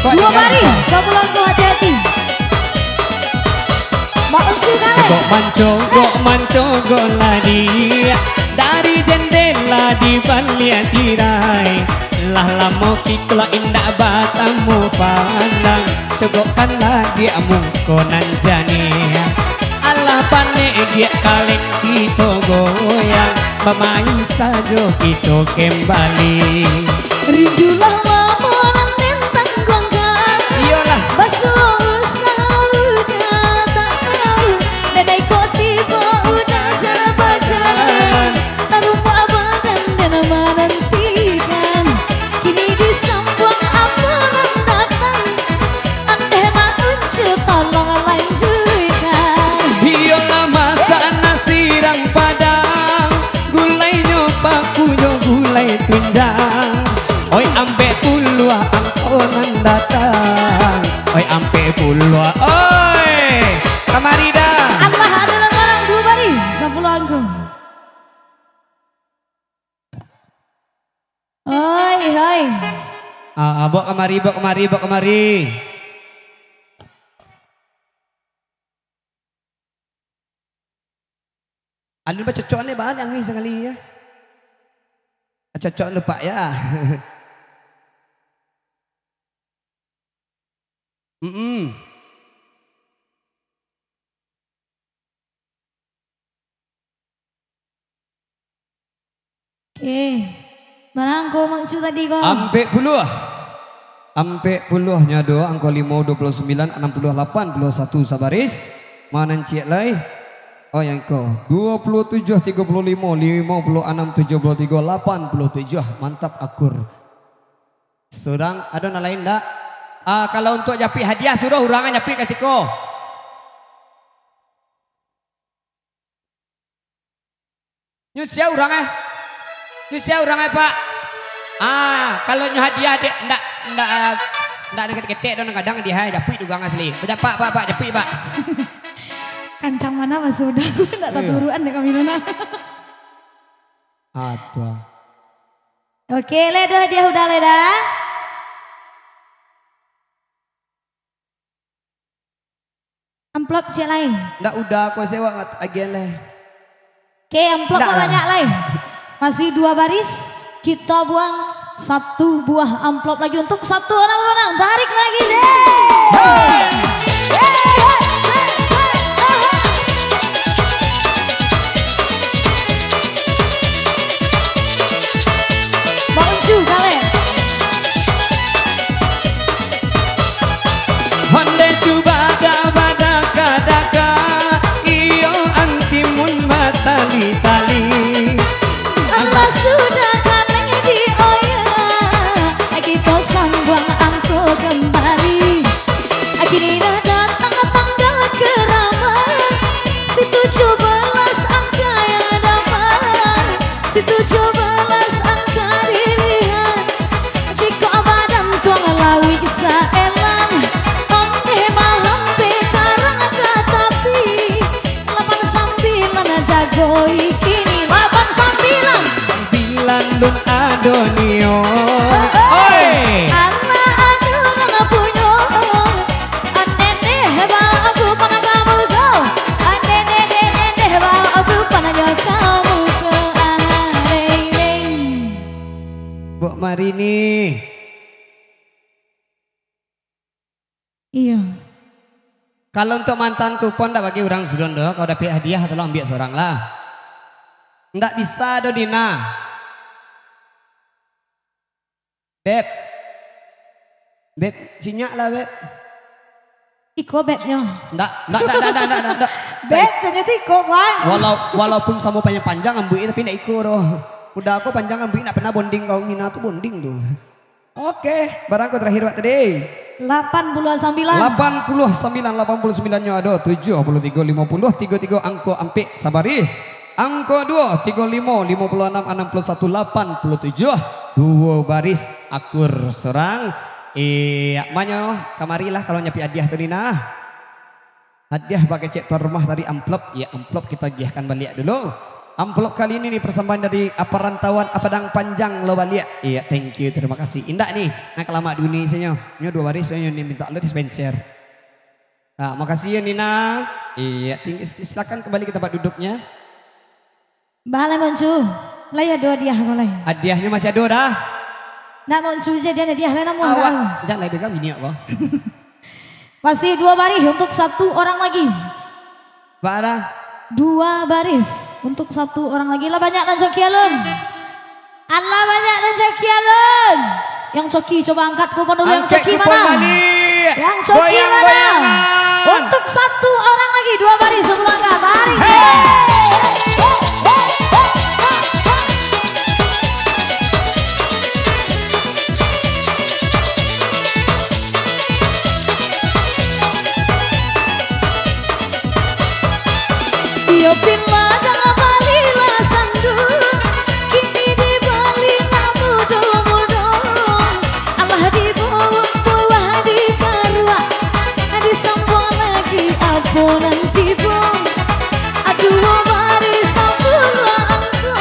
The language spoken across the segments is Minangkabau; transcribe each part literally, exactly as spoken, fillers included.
Dua baris, sapulang tu hati-hati. Mak Ucu Kalek. Cogok mancogok, mancogok lah dia dari jendela di baliak tirai. Lah lamo kito lah indak batamu pandang. Cogokkanlah dia muko nan janiah. Alah panek giak kaleng kito goyang, bamain sajo kito kembali. Rindulah lamo nan den tangguangkan. Iyolah. Basuo usah udah tak tahu. Nadai kok tibo udah jalan bajalan. Tarumpak badan den manantikan. Kini disambuang apo nan datang. Andeh Mak Ucu tolong lanjuikan. Iyolah masak nasi rang Padang, gulainyo paku jo gulai tunjang. Oi ampek puluah angko nan datang. Oi ampek puluah, oi kamari dah. Allah adalah barang dua bari, sapulo angko. Oi, oi. Ah, ah, bawa kamari, bawa kamari, bawa kamari. Alun bacocok ni baliak angin sakali ya. Cocok lupa ya. Mm-mm. Oke. Barang ko Mak Ucu tadi ko. Ampek puluah. Ampek puluah nyo ado angko limo, duo puluah sambilan, anam puluah, lapan puluah satu sabaris. Manan ciek lai. Oh, yang ko duo puluah tujuah, tigo puluah limo, limo puluah anam, tujuah puluah tigo, lapan puluah tujuah. Mantap akur. Surang, ado nan lain ndak? Ah, kalau untuak japik hadiah, suruah urang an japik ka siko. Nyo sia urang eh? Nyo sia urang eh, Pak? Ah, kalau nyo hadiah dek, ndak, ndak, ndak ado ketek-ketek doh, kadang hadiah eh, japik urang asli. Bajapak, Pak, Pak, japik, Pak. Kancang mano basuo udah, ndak taturuan dek kami tu nah. Aduh. Oke, lai ado hadiah udah lai dah. Amplop ciek lai. Ndak udah ko sewa ngat-, agian lai. Oke, amplop ndak lah banyak lai. Masih dua baris, kita buang satu buah amplop lagi untuk satu orang pemenang. Tarik lagi, deh. Hey! Mak Ucu, kalek. Ondeh cubo dak badakak-dakak, iyo antimun batali-tali. Alah sudah kalek di oya, kito sambuang angko kambali. Kini lah datang tanggal karamat, si tujuh belas angka yang dapat, si tujuh belas angka dilihat. Jikok badan tuang lawik saelan, ondeh mahampek karang ka tapi. Lapan sambilan jagoi kini, lapan sambilan. Sambilan lun ado nio. Oi. Anak ado nan punyo. Andeh deh bawa aku panah kamu ko. Andeh deh deh deh deh bawa aku panahnyo kamu ko. Ah, deng, deng. Buk mari ni. Iyo. Kalau untuak mantan kupon ndak bagi urang sudah doh, kalau dapek hadiah tolong ambiak surang lah. Ndak bisa doh, Dina. Beb. Beb, sinyak lah, Beb. Iko bebnyo. Ndak, ndak, ndak, ndak, ndak, ndak, ndak. Beb, tanyo tu iko, Bang. Walau, walaupun samo panjang-panjang rambuik, tapi ndak iko doh. Udah ko panjang rambuik, ndak pernah bonding kau, Nina tu bonding tu. Oke, barang ko terakhir, Pak, tadi. Lapan puluah sambilan. Lapan puluah sambilan, lapan puluah sambilan nyo ado, tujuah puluah tigo, limo puluah, tigo tigo angko ampek sabaris. Angko duo, tigo limo, limo puluah anam, anam puluah satu, lapan puluah tujuah, duo baris akur surang. Iya, manyo, kamarilah kalau nyapik hadiah tu, Nina. Hadiah bakecek tuan rumah tadi, amplop. Ya, amplop kita agiahkan baliak dulu. Amplop kali ini nih persembahan dari, ah, perantauan, ah, Padang Panjang lo baliak. Iya, thank you, terima kasih. Indak nih, nak kalamak dulu nih isinyo. Nyo duo baris, nyo nih minta lo dispenser. Ah, makasih ya Nina. Iya, ting-, silakan kembali ke tempat duduknya. Bah, lai Moncu, lai ado hadiah ko lai. Hadiahnyo masih ado dah. Nak Moncu jadi hadiah lai namuah. Awak, jan lai pegang bini awak. Masih dua baris untuk satu orang lagi. Bara? Dua baris untuk satu orang lagi. Lah banyak nan coki alun. Alah banyak nan coki alun. Yang coki coba angkat kupon dulu, yang coki mana? Yang coki mana? Untuk satu orang lagi, dua baris sebelum angkat. Tarik. Iyo pin ladang balilah sandu, kini dibali nak mudo-mudo. Alah dibawok buah dikaruak, disambuang lagi apo nan tibo. Aduh, bari sambuang angko.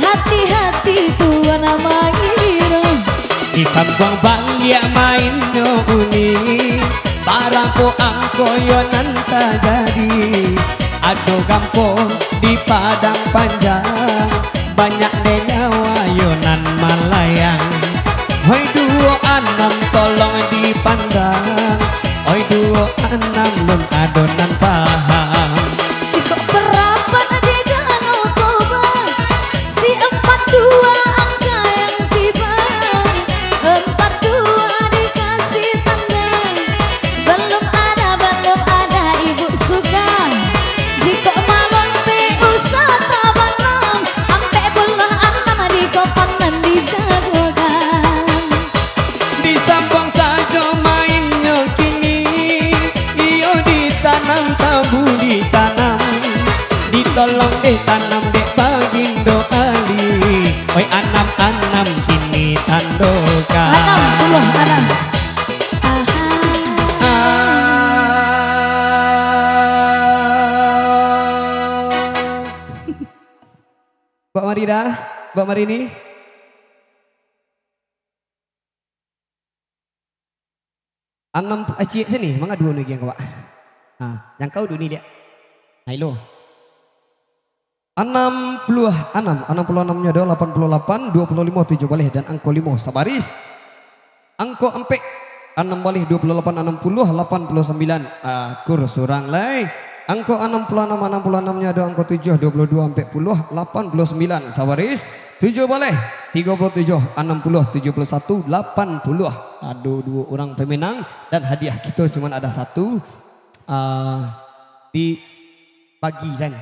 Hati-hati tuan mangiro. Disambuang baliak mainnyo uni, barapo angko yo nan tajadi. Ado gampo di Padang Panjang, banyak dek nyawa yo nan malayang. Hoi duo anam tolong dipandang, hoi duo anam lun ado nan paham. Jikok barapat di Danau Toba, si ampat duo angka yang tiba, ampat duo dikasih tanda. Balum ada, balum ada ibu suka. Jikok malam pe usah tabanam, ampek puluah anam di kopan nan dijagokan. Disambuang sajo mainnyo kini, iyo ditanam tabu ditanam, ditolong deh tanam dek Bagindo Ali. Oi anam-anam kini tandokan. Anam puluah anam. Aha. Ah. Bak mari dah, bak mari ni. Anam, eh, ciek sini, manga duo ni agiah ko, Pak. Ha, jangkau duo ni, liak. Ha, ilo. Anam puluah anam, anam puluah anam nyo ado lapan puluah lapan, duo puluah limo, tujuah baleh, dan angko limo sabaris. Angko ampek, anam baleh, duo puluah lapan, anam puluah, lapan puluah sambilan. Akur surang lai. Angko anam puluah anam, anam puluah anam nyo ado angko tujuah, duo puluah duo, ampek puluah, lapan puluah sambilan sabaris. Tujuah baleh, tigo puluah tujuah, anam puluah, tujuah puluah satu, lapan puluah. Ado duo urang pemenang dan hadiah kito cuman ada satu, ah, dibagi, San.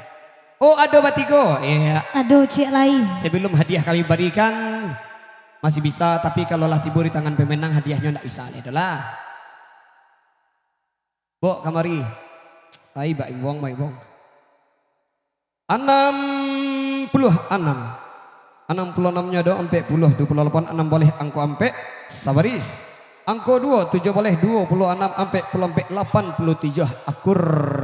Oh, ado batigo. Iya. Ado ciek lai. Sebelum hadiah kami barikan, masih bisa, tapi kalau lah tibo di tangan pemenang, hadiahnyo ndak bisa lai doh lah. Bok kamari. Ai, Bak Imbong, Bak Imbong. Anam puluah anam. Anam puluah anam nyo ado ampek puluah, duo puluah lapan, anam baleh angko ampek, sabaris. Angko duo, tujuah baleh, duo puluah anam, ampek puluah ampek, lapan puluah tujuah. Akur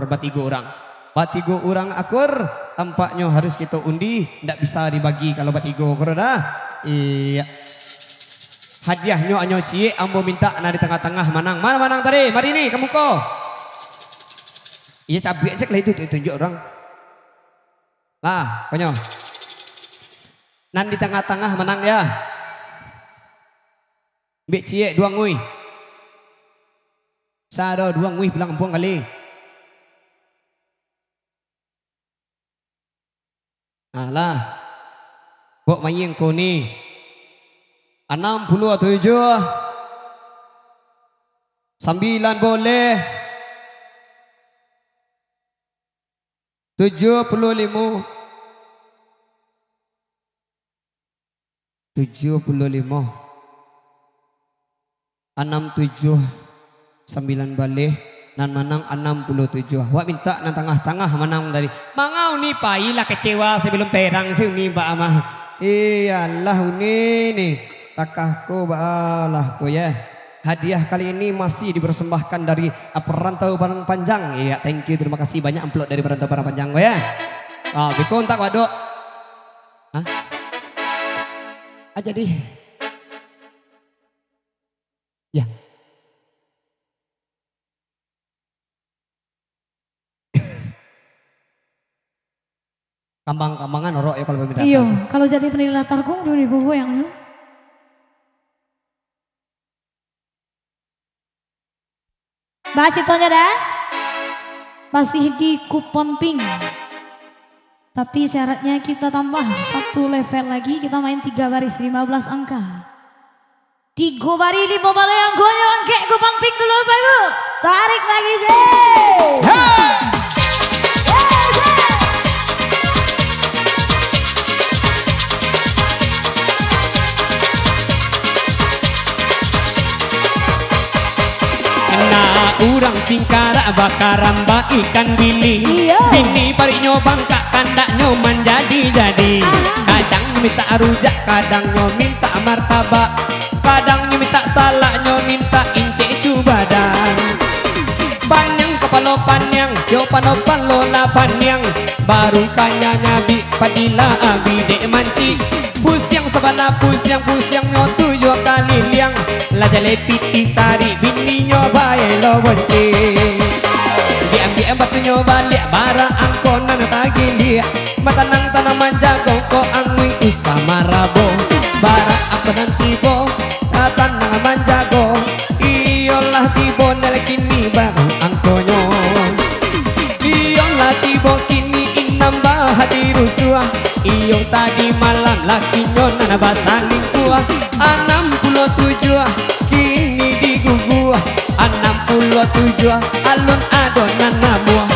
batigo urang. Batigo urang akur, tampaknyo harus kito undi, ndak bisa dibagi kalau batigo akur dah. Iya. Hadiahnyo anyo ciek, ambo mintak nan di tangah-tangah manang. Mano manang tadi? Mari ni, ka muko. Iyo, cabuik se kalau itu, tu-, tunjuak urang. Lah, konyo. Nan di tangah-tangah manang dia. Ambiak ciek, duo ngui. Sado, duo ngui pulang kampuang kali. Alah. Bok maying ko ni. Anam puluah tujuah. Sambilan boleh. Tujuah puluah limo. Tujuah puluah limo. Anam tujuah, sambilan baleh, nan manang anam puluah tujuah. Wak mintak nan tangah-tangah manang tadi. Manga uni pailah kecewa sebelum perang si uni bak amah. Iyalah uni ni. Takah ko baalah ko ya. Hadiah kali ini masih dipersembahkan dari, ah, Perantau Padang Panjang. Iya, thank you, terima kasih banyak amplop dari Perantau Padang Panjang ko ya. Ah, beko untak wadok. Hah? Ah, jadi. Ya. Kambang-kambangan orok ya kalau pemindahan. Iyo, kalau jadi penilai latar kong dulu goyang. Ba ceritanya dah. Masih di kupon pink. Tapi syaratnya kita tambah satu level lagi, kita main tiga baris lima belas angka. Tigo baris limo baleh angkonyo, angkek kupon pink dulu, Bapak Ibu. Tarik lagi, Jay. Hey! Hey, Jay! Nak urang Singkarak bakarambak ikan bilik. Iyo. Bini pariknyo bangkak, kandaknyo manjadi-jadi. Aha. Kadang mintak rujak, kadangnyo mintak martabak. Kadangnyo mintak salaknyo, mintak incek cubadan. Paniang kapalo paniang, yo pano-palo lah paniang. Baru kanyanya bi Padilah abih dek mancik. Pusiang sabana pusiang, pusiangnyo tujuah kaliliang. Lah jaleh pitih sarik, bininyo bae lo boncik. Diambiak batunyo baliak, bara angko nan tagiliak. Batanang-tanang manjago ko anguih usah marabo. Bara angko nan tibo, tanang manjago. Iyolah tibo nan kini baru angkonyo. Iyolah tibo kini inam bahati rusuah. Iyo tadi malam lakinyo nan basalingkuah. Anam puluah tujuah kini diguguah. Anam puluah tujuah alun ado nan namuah.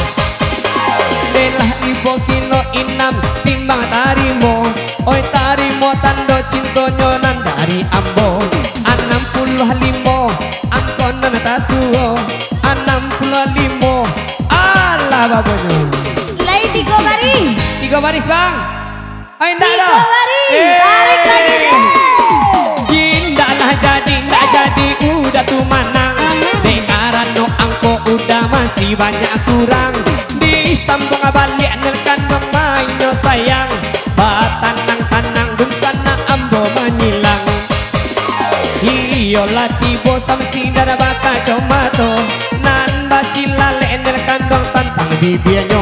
Belah ibo kilo inam timbang tarimo. Oi tarimo tando cintonyo nan dari ambo. Anam puluah limo angko nan tasuo. Anam puluah limo. Alah babonyo. Lai tigo baris. Tigo baris, Bang. Ai, indak Tigo doh. Baris. Eh. Tarik lagi, deh. Indak lah jadi, indak jadi, udah tu manang. Dek karano angko udah masih banyak kurang. Disambuang baliak nan kanduang mainyo sayang. Batanang-tanang dunsanak ambo manyilang. Iyolah tibo Samsi dara bakacomato. Nan bacilalek nan kanduang tantang bibianyo.